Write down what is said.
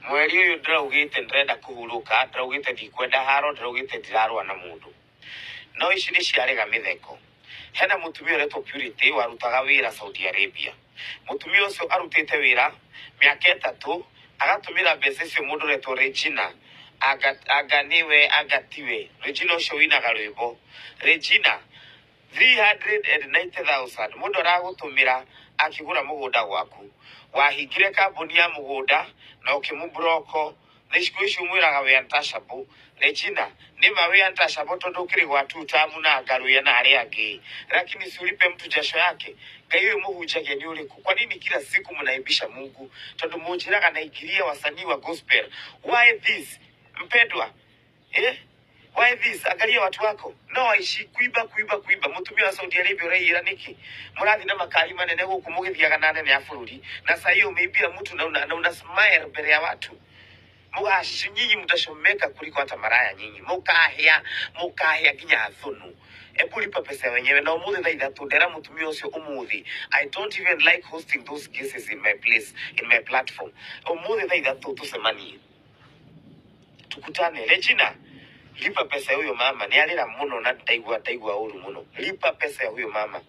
Mweri ũyũ ndĩraugĩte ndĩrenda kũhurũka, ndĩraugĩte ndikwenda haro, ndĩraugĩte ndirarũa na mũndũ. No ici nĩ ciarega mĩtheko. Hena mũtumia ũretwo Purity warutaga wĩra Saudi Arabia. Mũtumia ũcio arutĩte wĩra mĩaka 3 agatũmĩra mbeca icio mũndũ ũretwo Regina. Anga, anga nĩwe anga tiwe. Regina ũcio winaga rwĩmbo. Regina 390,000 mũndũ aragũtũmĩra akĩgũra mũgũnda gwaku. Wahingire kambuni ya mũgũnda na ũkĩmũmburoko. Thaa ici ũmwĩraga wĩ untouchable. Regina, nĩma wĩ untouchable tondũ ũkĩrĩ gwa two term na Ngaruiya na arĩa angĩ. Lakini si ulipe mtu jasho yake. Ngai ũyũ mũhunjagia nĩ ũrĩkũ? Kwa nini kila siku mnaibisha Mungu? Tondũ mũnjĩraga naingiria wasanii wa gospel. Why this? Mpendwa, eh? Why this? Angalia watu wako. No aici kuiba kuiba kuiba. Mutumia wa Saudi Arabia ũraiyĩra nĩkĩ? Mũrathiĩ na makari manene gũkũ mũgĩthiaga na anene a bũrũri. Na saa hiyo umeibia mtu na una smile mbere ya watu. Mugaci nyinyi mtashomeka kuliko hata maraya nyinyi. Mukahĩa mukahĩa nginya thunu. Ebu lipa pesa wenyewe na umuthi thaa 3 ndera mutumia ũcio umuthi. I don't even like hosting those cases in my place, in my platform. Umuthi thaa 3 tucemanie. Tukutane. Regina, lipa pesa ya huyo mama. Nĩ arĩra mũno na ndaigua ndaigua ũru mũno. Lipa pesa ya huyo mama.